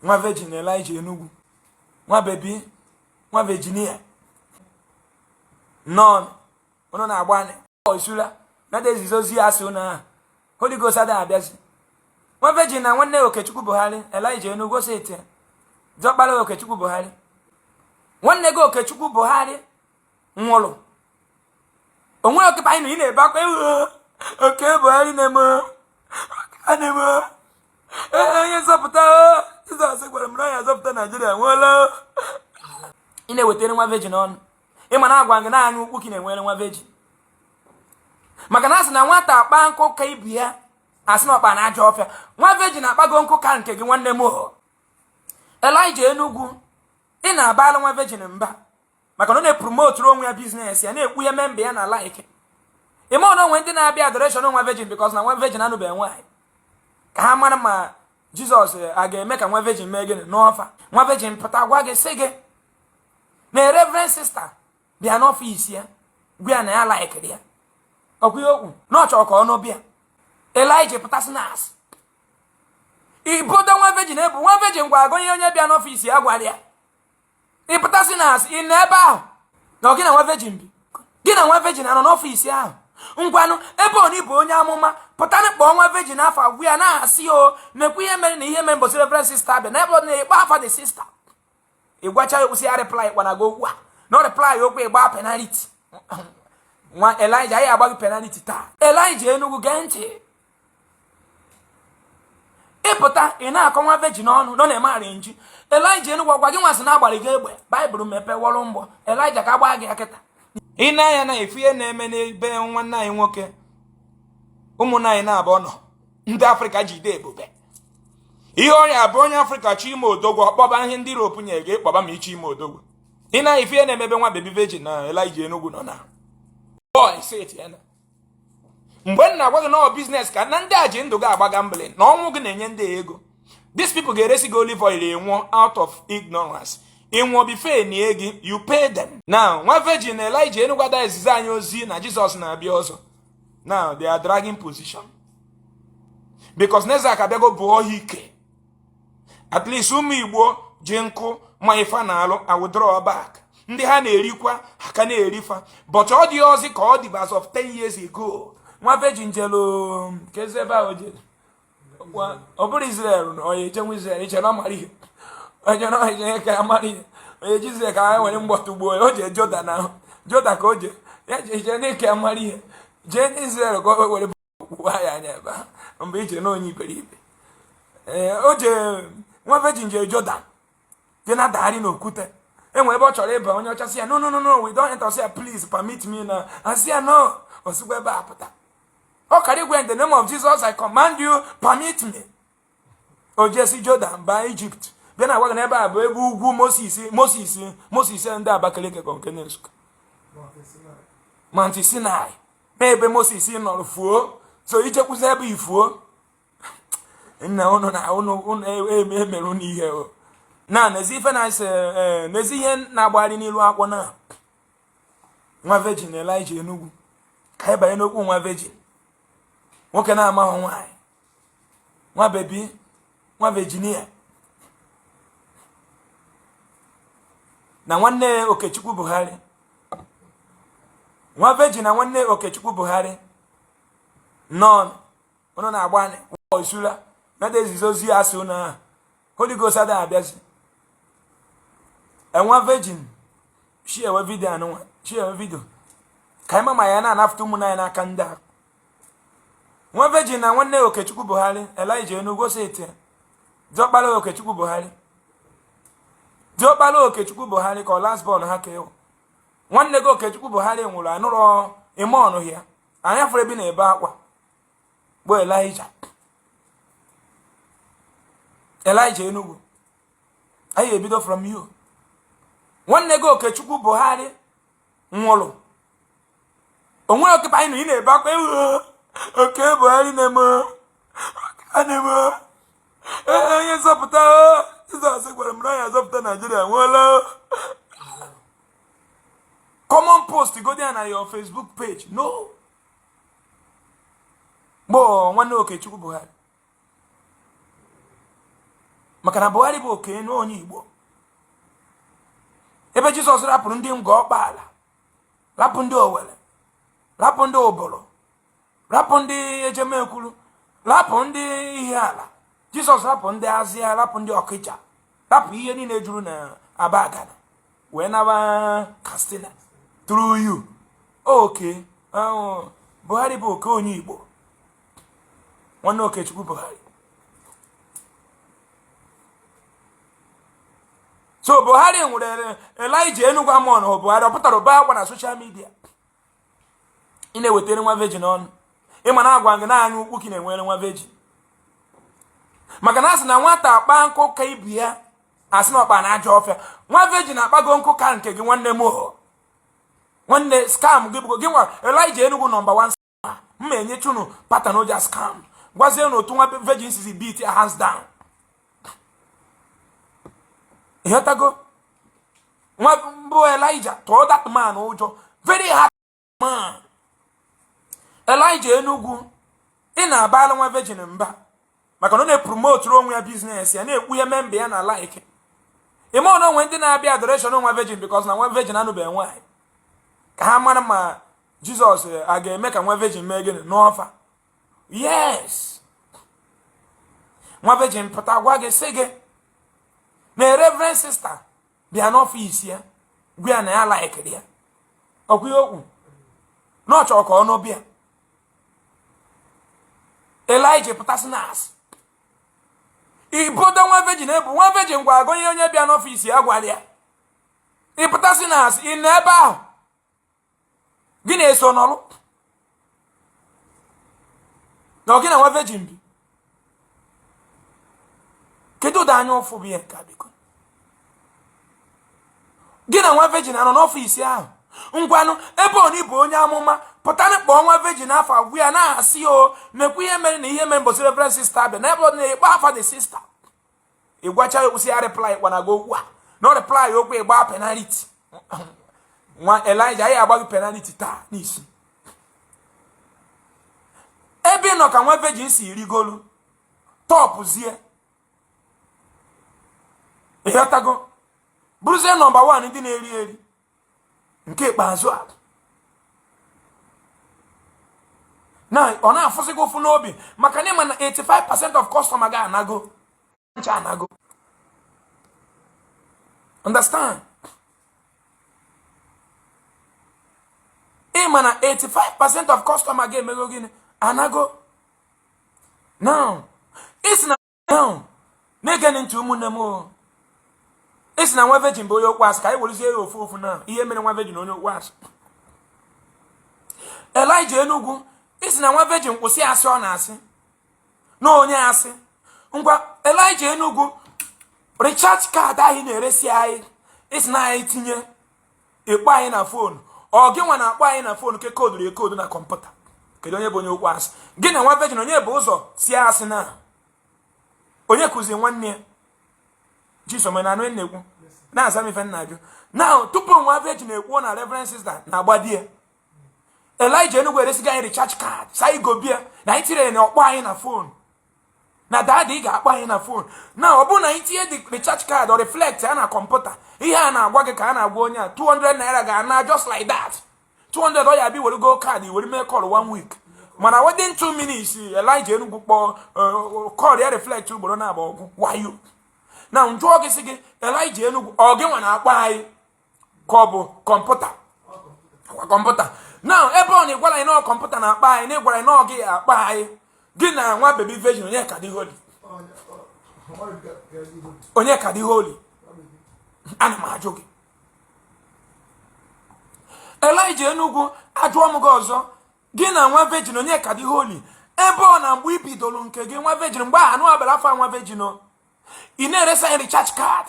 Nwa virgin Elijah Enugwu, nwa baby, nwa Virginia nọn, ụnụ na-agba anị isula nada ezizi ozi ya asị ụnụ ahụ Holy Ghost adịghị abịazi. Nwa virgin na nwanne Okechukwu Buhari, Elijah Enugwu steeti, diọkpara Okechukwu Buhari, nwanne gị Okechukwu Buhari nwụrụ onwe okepa anyị nọ, ị na-ebe akwa ewu oke Buhari na-eme a na-eme onye nzọpụta Jizọs gwara m na ya azọpụta Naijiria nwụọla. Ị na-ewetara nwa virgin ọnụ, ịma na agwa gị na-anya ukwu ka ị na-enwere nwa virgin, maka na asị na nwata akpa nkụ ka ibu ya, asị na ọkpa na ajọ ọfịa. Nwa virgin akpago nkụ ka nke gị, nwanne m Elijah Enugwu. Ị na-abala nwa virgin mba maka na ọ na-epromoturu onwe ya, business ya, na-ekwu ya member ya na like ime ọnụ onwe ndị na-abịa adoration nwa virgin, because na nwa virgin anụbeghị nwaanyị, ka ha mara ma Jizọs a ga-eme ka nwa virgin mee gịnị n'ọfa. Nwa virgin pụta gwa gị, sị gị na reverend sister bịa n'office ya, gwa ya na ya likeiri ya, ọkwa ihe okwu na ọ chọrọ ka ọ nụ bịa. Elijah pụtasị na asị ibodo nwa virgin ebu nwa virgin gwa agụ ihe onye bịa n'office ya gwara ya. Ịpụtasị na asị ị nọ ebe ahụ na ọ gị na nwa virgin bi, gị na nwa virgin anọ n'office ahụ. Ngwanụ, ebe ọ bụ onye amụma pụtanụ, kpọọ nwa virgin afọ, agwụ ya na-asị o mekwa ihe mere na ihe mere mbọsị reverend sister bịa na ebe ọ na-ekpe afa the sister. Ịgwacha ya okwu, sị ya reply kwana gị okwu a na ọ reply okwu, ịgba penalty. Nwa Elijah, anyị agba gị penalty taa. Elijah Enugwu, gee ntị. Ịpụta ị na-akọ nwa virgin ọnụ nọ na-eme arrange. Elijah Enugwu, ọgwa gị nwasị na-agbara gị egbe Baịbụl mepee wọrọ mgbọ. Elijah, ka gbaa gị akịta. Ị na-anya na efu ihe na-eme n'ebe nwanne anyị nwoke, ụmụnne anyị na-abụọ nọ, ndị Afrịka jide ebube ihe ọrịa bụ onye Afrịka chọ ime odogwu, ọkpọba ihe ndị Europe nyere gị ịkpọba ma ịchọ ime odogwu. Ị na ife ihe na-emebe nwa baby virgin na Elijah Enugwu nọ na boy sit ya na mgbe m na-agwa gị na ọ business ka na ndị a ji ndụ gị agba gambling na ọnwụ gị na-enye ndị ego. These people ga-eresi gị olive oil enwụọ out of ignorance, ịnwụọ before nie gị, you pay them. Now nwa virgin na Elijah Enugwu ada ezizi anyị ozi na Jizọs na-abịa ọzọ. Now they are dragging position because Nezak abịago bụọ ha ike. At least ụmụ Igbo ji nkụ ma ife na-alụ, I will draw back. Ndị ha na-erikwa, ha ka na-erifa, but ọ dị ọzị ka ọ dị as of 10 years ago. Nwa virgin jelu ka ezi ebe ahụ jere, ọ bụrụ Israel na onye ejenwe Israel, iche na ọ mara ihe onye na onye ka ya mara ihe onye ji Israel ka ha were mgbọtụ gbuo ya. O jee Jordan ahụ, Jordan ka o jee ya jee jee n'ike ya mara ihe, jee n'Israel ka o were kwuwa ya anya ebe ahụ mgbe ije na onye iberibe. Ee, o jee, nwa virgin jee Jordan, dị na-adagharị n'okwute enwe ebe ọ chọrọ ịba. Onye ọcha sị ya, "No, no, no, no, we don't enter." Sị ya, "Please permit me." Na asị ya no, osikwa ebe a pụta. Ọ kara igwe, "In the name of Jesus, I command you, permit me." O jesi Jordan baa Egypt, bịa na agwa gị na ebe a bụ ebe ugwu Moses, Moses, Moses ndị Abakaliki ka nke Nsụka, Mount Sinai, na ebe Moses nọrọ fuo. So ichekwuzi ebe ifuo nna ụnụ na ụnụ ụnụ emerụ n'ihe o na n'ezi ife na-ese n'ezi ihe na-agbagharị n'ilu akwụkwọ na nwa virgin Elijah Enugwu. Ka anyị banye n'okwu nwa virgin, nwoke na-amaghị nwaanyị, nwa baby, nwa Virginia na nwanne Okechukwu Buhari. Nwa virgin na nwanne Okechukwu Buhari nọn, ụnụ na-agba anị isula nada ezizi ozi ya asị ụnụ ahụ Holy Ghost adịghị abịazi. Enwa virgin share video anụnwa, share video ka anyị ma ya na-anafụta ụmụnne anyị n'aka ndị a. Nwa virgin na nwanne Okechukwu Buhari, Elijah Enugwu steeti, diọkpara Okechukwu Buhari, diọkpara Okechukwu Buhari ka ọ last born ha ka ịwụ. Nwanne gị Okechukwu Buhari nwụrụ, anụrọ ime ọnụ ya anya fụrụ ebe na-ebe akwa bụ Elijah, Elijah Enugwu. Anyị ebido from you. Nwanne gị Okechukwu Buhari nwụrụ onwe okepa anyị nọ, ị na-ebe akwa ewu oke Buhari na-eme a na-eme onye nzọpụta Jizọs gwara m na ya azọpụta Naijiria nwụọla. Common post go there na your Facebook page. No gboo nwanne Okechukwu Buhari. Maka na Buhari bụ okenye na onye Igbo. Ebe Jizọs rapụrụ ndị Ngor Okpala, rapụ ndị Owere, rapụ ndị Ụbụrụ, rapụ ndị Ejemekwuru, rapụ ndị Ihiala, Jizọs rapụ ndị Azịa, rapụ ndị Ọkịja, rapụ ihe niile juru na Abagana wee naba Katsina through you. Oke Buhari bụ oke onye Igbo, nwanne Okechukwu Buhari. So Buhari nwere Elijah Enugu Amon Buhari ọ pụtara ụba akwa na social media. Ị na-ewetara nwa virgin ọnụ, ịma na agwa gị na anya ukwu ka ị na-enwere nwa virgin, maka na asị na nwata akpa nkụ ka ibu ya, asị na ọkpa na ajọ ọfịa. Nwa virgin akpago nkụ ka nke gị, nwanne m. Nwanne, scam gị bụ gị nwa Elijah Enugu number 1. Mma enyechunu pattern oja scam, gwazie na otu nwa virgin sizi beat hands down. Ịghọtago? Nwa mbụ Elijah tụọ that man ụjọ, very hard man. Elijah Enugu, ị na-abala nwa virgin mba maka na ọ na-epromote onwe ya, business ya, na-ekwu ihe member ya na like ime ọ na onwe ndị na-abịa adoration nwa virgin, because na nwa virgin anụbeghị nwaanyị, ka ha mara ma Jizọs a ga-eme ka nwa virgin mee gịnị n'ọfa. Yes, nwa virgin pụta gwa gị, sị gị na reverend sister bịa n'ọfịs ya, gwa ya na ya likeiri ya, ọkwa ihe okwu na ọ chọrọ ka ọ nụ bịa. Elijah pụtasị na asị ibodo nwa virgin ebu nwa virgin gwa agụ onye onye bịa n'ọfịs ya gwara ya, ịpụtasị na asị ị nọ ebe ahụ, gị na-eso n'ọlụ na ọ gị na nwa virgin bi. Kedu ụdị anya ụfụ bụ ihe nke a? Biko, gị na nwa virgin anọ n'ọfịs ahụ? Ngwanụ, ebe ọ na ịbụ onye amụma, pụtanụ kpọọ nwa virgin afọ, agwụ ya na-asị o mekwa ihe mere na ihe mere mbọsị reverend sister abịa na ebe ọ na-ekpe afa the sister. Ịgwacha ya okwusi ya reply kwana gị okwu a na ọ reply okwu, ịgba penalty. Nwa Elijah, anyị agba gị penalty taa n'isi. Ebe ị nọ ka nwa virgin si rigolu tọpụzie, ịghọtago, bụrụzie number 1 ndị na-eri eri nke ikpeazụ a na ọ na-afụsị gị ụfụ n'obi, maka na ịma na 85% of customer ga anago ncha anago. Understand? Ịma na 85% of customer ga-emego gịnị? Anago. Now isi na now na-ege ntị, ụmụnne m, o isi na nwa virgin bụ onye okwu asị, ka anyị werezie ya ofu ofu na ihe mere nwa virgin onye okwu asị. Elijah Enugu, isi na nwa virgin kwụsị asị ọ na-asị na onye asị. Ngwa, Elijah Enugu, recharge card ahụ na-eresi anyị, isi na anyị tinye ịkpọ anyị na phone, ọ gị nwa na-akpọ anyị na phone ke koduru ekodu na kọmputa? Kedu onye bụ onye okwu asị? Gị na nwa virgin, onye bụ ụzọ si asị na onye kụzi nwanne ya Jisọm na anụ na-ekwu na-aza m ife nna ajụ na tupu nwa virgin ekwuo na reverend sister na-agba di ya. Elijah Enugu eresigo anyị recharge card, sa anyị gobie na anyị tinyere na ọkpọ anyị na phone na daddy, ị ga-akpọ anyị na phone na ọ bụrụ na anyị tinye the recharge card, ọ reflect ya na kọmputa. Ihe a na-agwa gị ka a na-agwa onye a, 200 naira ga-ana just like that. 200 ọ ya bịa were go card were mee call one week, mana within 2 minutes Elijah Enugu kpọọ call ya reflect ugboro na-agba ọgwụ wayo. Na njụọ gị, sị gị, Elijah Enugu, ọ gị nwa na-akpọ anyị ka ọ bụ kọmputa? Kọmputa na ebe ọ na-egwara anyị na kọmputa na-akpa anyị, na ịgwara anyị na ọ gị akpa anyị. Gị na nwa baby virgin, onye ka dị holy? Onye ka dị holy? Ana m ajụ gị, Elijah Enugu. Ajụọ m gị ọzọ, gị na nwa virgin, onye ka dị holy? Ebe ọ na mgbe i bidoro nke gị, nwa virgin, mgbe ahụ anụ abịara afọ nwa virgin o, ị na-eresa anyị recharge card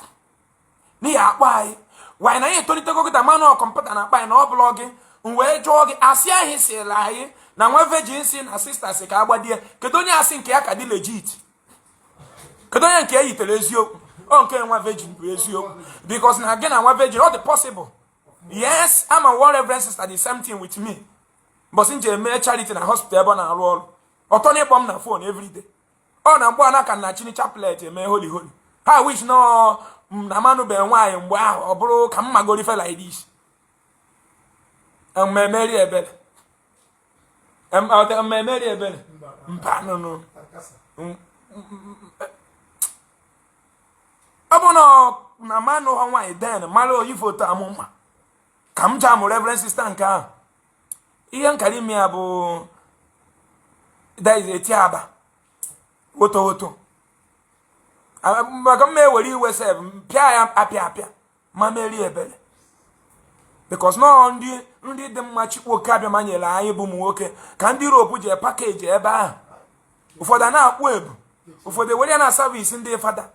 n'ihi akpọ anyị wanyị na anyị etolitego kịta, manụ kọmputa na-akpa anyị na ọ bụla gị. M wee jụọ gị, asị ahụ sịrị anyị na nwa virgin si na sister si ka agbadie, kedu onye asị nke ya ka dị legit? Kedu onye nke ya yitere eziokwu? Ọ nke nwa virgin bụ eziokwu, because na gị na nwa virgin, ọ dị possible. Yes, I'm a one reverend sister, the same thing with me. Mbọsị nje eme charity na hospital ebe ọ na-arụ ọrụ, ọtọ na ịkpọ m na phone everyday. Ọ na mgbe a ka na chini chaplet eme holy holy. Ha wish nọ na manụbeghị nwaanyị mgbe ahụ, ọ bụrụ ka m magoro ife like this. Mmemeri ebere, mmemeri ebere, mba nụnụ. Ọ bụ na manụ ha nwaanyị then mara oyi foto amụma ka m ji amụ reverend sister nke ahụ. Ihe nkara ime ya bụ that is eti aba woto woto maka mma ewere iwe sef pịa ya apịa apịa ma merie ebere, because nọọ ndị ndị dị mma Chukwu Oke Abịa ma nyere anyị bụ ụmụ nwoke ka ndị Europe ji package ebe ahụ. Ụfọdụ a na-akpụ ebu, ụfọdụ ewere ya na service ndị fada.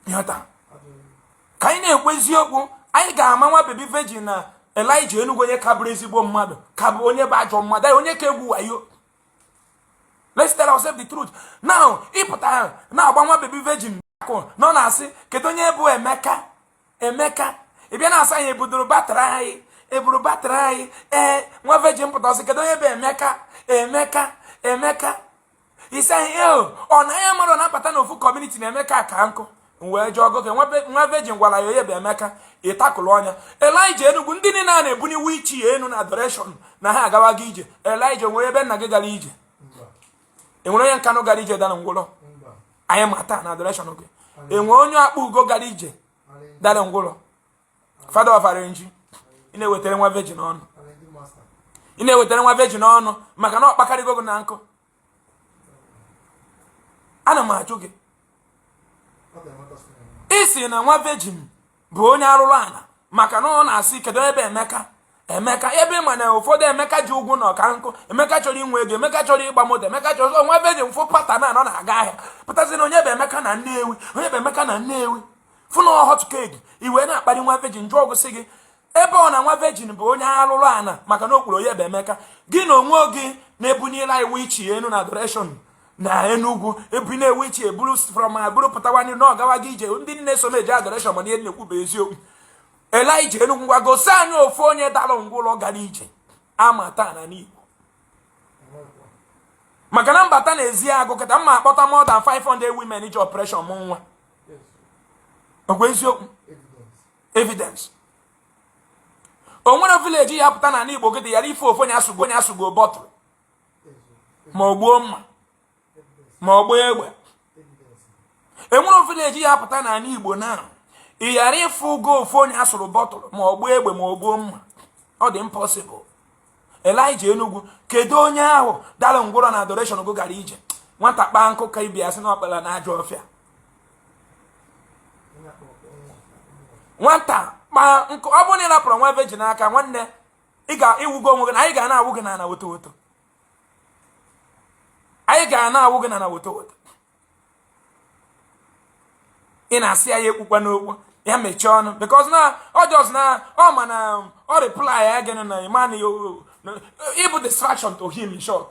Ịghọta? Ka anyị na-ekwu eziokwu, anyị ga-ama nwa baby virgin na Elijah Enugu, onye ka bụrụ ezigbo mmadụ, ka bụ onye bụ ajọ mmadụ, onye ka egwu wayo. Let's tell ourselves the truth now. Ịpụta na-agba nwa baby virgin akụ nọ na-asị, "Kedu onye bụ Emeka?" Emeka, ị bịa na-asa anyị ebudoro battery anyị, eburu battery anyị. Ee, nwa virgin pụta ọsị, "Kedu onye bụ Emeka?" Emeka, Emeka isi anyị eo ọ na anya mmadụ na-abata n'ofu community na Emeka ka nkụ wee jụọ oge nwa virgin gwara ya onye bụ Emeka. Ịtakụlụ ọnya Elijah Enugu, ndị niile a na-ebuniwe ichi ya enu na adoration na ha agawago ije. Elijah, nwere ebe nna gị gara ije? Enwere onye Nkanụ gara ije dara ngwụrọ? Anyị mata na adoration gị, enwe onye akpa ugo gara ije dara ngwụrọ? Father of arrange, ị na-ewetara nwa virgin ọnụ, ị na-ewetara nwa virgin ọnụ maka na ọ kpakarịgo gị na nkụ. Ana m ajụ gị, isi na nwa virgin bụ onye arụrụ ala maka na ọ na-asị, "Kedu ebe Emeka?" Emeka, ebe ma na ụfọdụ Emeka ji ụgwụ na ọka nkụ, Emeka chọrọ inwe ego, Emeka chọrọ ịgba moto, Emeka chọrọ. Nwa virgin fụ pata na nọ na-aga ahịa, pụtazi na onye bụ Emeka na Nnewi, onye bụ Emeka na Nnewi, fụ na hot cake iwee na-akparị nwa virgin. Jụọ ọgụ sị gị, ebe ọ na nwa virgin bụ onye arụrụ ana maka na o kwuru onye bụ Emeka, gị na onwe gị na-ebunila iwu ichi enu na adoration na Enugwu, ebu na-ewu ichi eburu from eburu pụtawa na ọgawa gị ije. Ndị na-eso m eje adoration, mana ihe na-ekwu bụ eziokwu. Elijah Enugwu, ngwa, gosi anyị ofu onye dara ngwụlọ gara ije ama taa na n'Igbo, maka na mbata na-ezi agụ kịta mma akpọta more than 500 women iji operation mụ nwa. Ọkwa eziokwu? Evidence. O nwere village ya pụta n'ala Igbo gị dị yara ife ofu onye asụgo, onye asụgo bottle, ma ọ gbuo mma, ma ọ gbaa egbe. Enwere village ya pụta n'ala Igbo na ị ghara ịfụ ugo ofu onye asụrụ bottle, ma ọ gbuo egbe, ma ọ gbuo mma? Ọ dị impossible. Elijah Enugwu, kedu onye ahụ dara ngwụrọ na adoration go gara ije? Nwata kpaa nkụ ka ibia sị na ọkpara na ajọ ọfịa. Nwata kpaa nkụ, ọ bụrụ na ị rapụrụ nwa virgin aka, nwanne, ị ga-iwugo onwe gị na anyị ga na-awụ gị n'ala woto woto. Anyị ga na-awụ gị n'ala woto woto. Ị na-asị ya ya ekwukwa n'okwu ya mechie ọnụ, because na ọ just na ọ ma na ọ reply ya gịnị na ịma na ịbụ distraction to him. In short,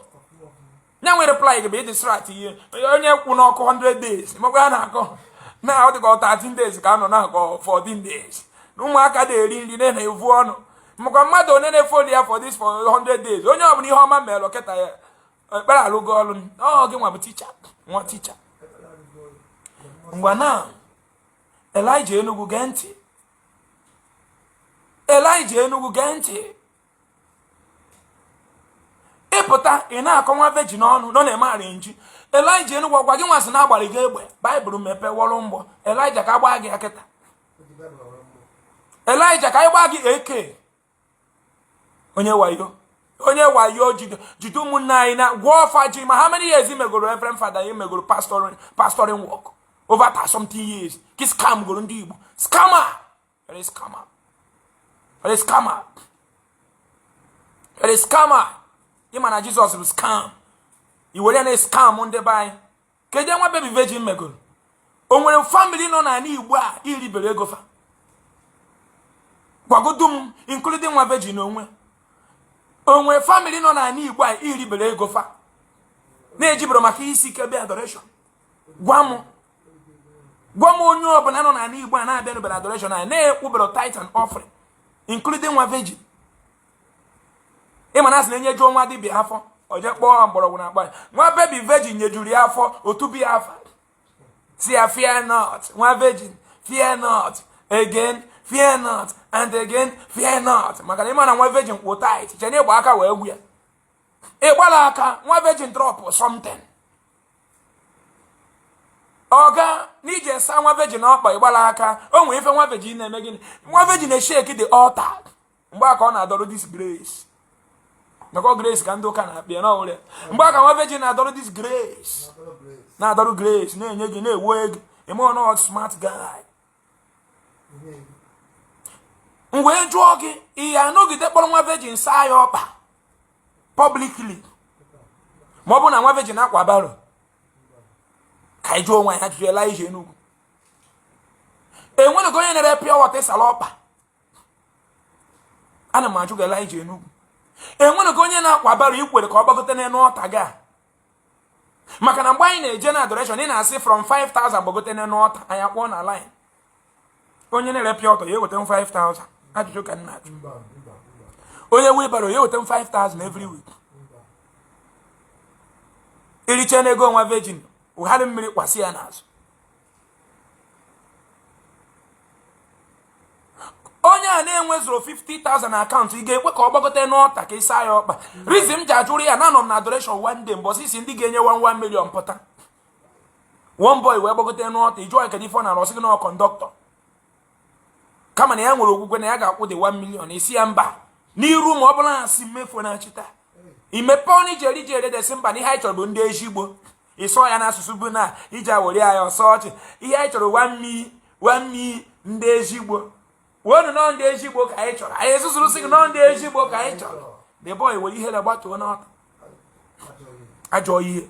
ya nwere reply gị bụ ịdistract ihe onye kwụ n'ọkụ 100 days makwa ya na-akọ na ọ dịka 13 days ka a nọ na-akọ 14 days na ụmụaka na-eri nri na-evu ọnụ maka mmadụ onye na-efoli ya for this for 100 days. Onye ọbụla ihe ọma mere kịta ya ekpere alụgo ọrụ. Ọ gị nwa bụ ticha, nwa ticha. Ngwa na Elijah Enugu, gee ntị. Elijah Enugu, gee ntị. Ịpụta ị na-akọ nwa virgin ọnụ nọ na-eme arrange. Elijah Enugu, ọgwa gị nwa sị na agbara gị egbe. Baịbụl mepee wọrọ mgbọ. Elijah, ka gbaa gị akịta. Elijah, ka anyị gbaa gị ak. Onye wayo, onye wayo, jide jide ụmụnne anyị na gwọọ ọfa ji. Ma how many years megoro reverend father ị megoro pastoring work? Over something years ki scam goro ndị Igbo. Scammer. You're a scammer. You're a scammer. You're a scammer. Ịma na Jizọs bụ scam, i were ya na scam ndị be anyị. Kedu nwa baby virgin megoro? O nwere family nọ n'ala Igbo a iribere ego fa? Gwagodu m, including nwa virgin onwe. O nwere family nọ n'ala Igbo a iribere ego fa na-ejibere maka isi ike bịa adoration? Gwa m, gwa m onye ọbụla nọ n'ala Igbo a na-abịa adoration a na-ekwubere tithe and offering, including nwa virgin. Ịma na asị na-enyejuo nwa dibịa afọ, o jee kpọọ mgbọrọgwụ na akpa ya. Nwa baby virgin nyejuru ya afọ otubi ya afa. Si ya, "Fear not, nwa virgin, fear not again, fear not and again, fear not." Maka na ịma na nwa virgin kwụ tight che na ịgba aka wee gwu ya. Ịgbala aka, nwa virgin drop something. Ọga n'ije sa nwa virgin ọkpa, ịgbala aka, o nwee ife nwa virgin na-eme. Gịnị? Nwa virgin na-eshake the altar. Mgbe aka ọ na-adọrọ this grace, maka ọ grace ka ndị ụka na-akpị ya n'ọwụrụ ya. Mgbe aka nwa virgin na-adọrọ this grace, na-adọrọ grace, na-enye gị, na-ewu ego, ime ọ smart guy. M wee jụọ gị, ị ya anọgide kpọrọ nwa virgin saa ya ọkpa publicly ma ọ bụ na nwa virgin akwa barrow? Ka anyị jụọ onwe anyị ajụjụ. Elijah Enugwu, enwenugo onye na-ere pure water ịsala ọkpa? Ana m ajụ gị, Elijah Enugwu, enwenugo onye na-akwa barrow ikwere ka ọ gbagote n'elu ọta gị a? Maka na mgbe anyị na-eje na adoration, ị na-asị from 5000 gbagote n'elu ọta, anyị akpọọ na line. Onye na-ere pure water ya eweta m 5000? Ajụjụ ka m na-ajụ. Mba, mba, mba. Onye wheelbarrow ya eweta m 5000 every week? Mba. Iriche na ego nwa virgin, ụgharị mmiri kwasị ya n'azụ. Onye a na-enwezuru 50,000 na akaụntụ, ị ga-ekwe ka ọ gbagote n'ọta ka ịsa ya ọkpa? Reason m ji ajụrụ ya, na anọ m na adoration one day, mbọsị isi ndị ga-enye 1 million pụta, one boy wee gbagote n'ọta. Ị jụọ ya kedu ife ọ na-arụ, ọsị gị na conductor, kama na ya nwere okwukwe na ya ga-akwụ dị 1 million. Isi ya mba n'iru ma ọ bụla asị mmefu na achịta imepe ọnụ iji eri ji eredesi mba na ihe anyị chọrọ bụ ndị ezigbo. Ịsọ ya n'asụsụ bụ na iji awere ya ọsọ ọchị. Ihe anyị chọrọ 1 mi ndị ezigbo wonu nọ, ndị ezigbo ka anyị chọrọ. Anyị ezuzuru sị gị nọ, ndị ezigbo ka anyị chọrọ. The boy were ihere gbatuo n'ọta. Ajọ ihe,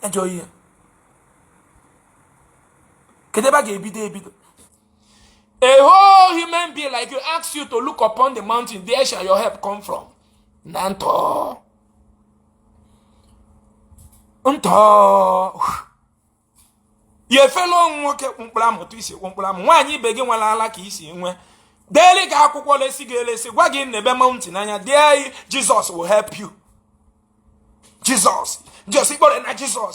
ajọ ihe. Kedu ebe a ga-ebido ebido? A whole human being like you ask you to look upon the mountain, there shall your help come from. Na ntọ ntọ ya efela onwe nwoke mkpụrụ amụ tụ isi mkpụrụ amụ nwaanyị ibe gị nwere ala ka isi nwee deeli gị akwụkwọ lesi gị elesi gwa gị n'ebe mountain anya there. Jesus will help you. Jesus, Jesus ikpọrọ na Jesus.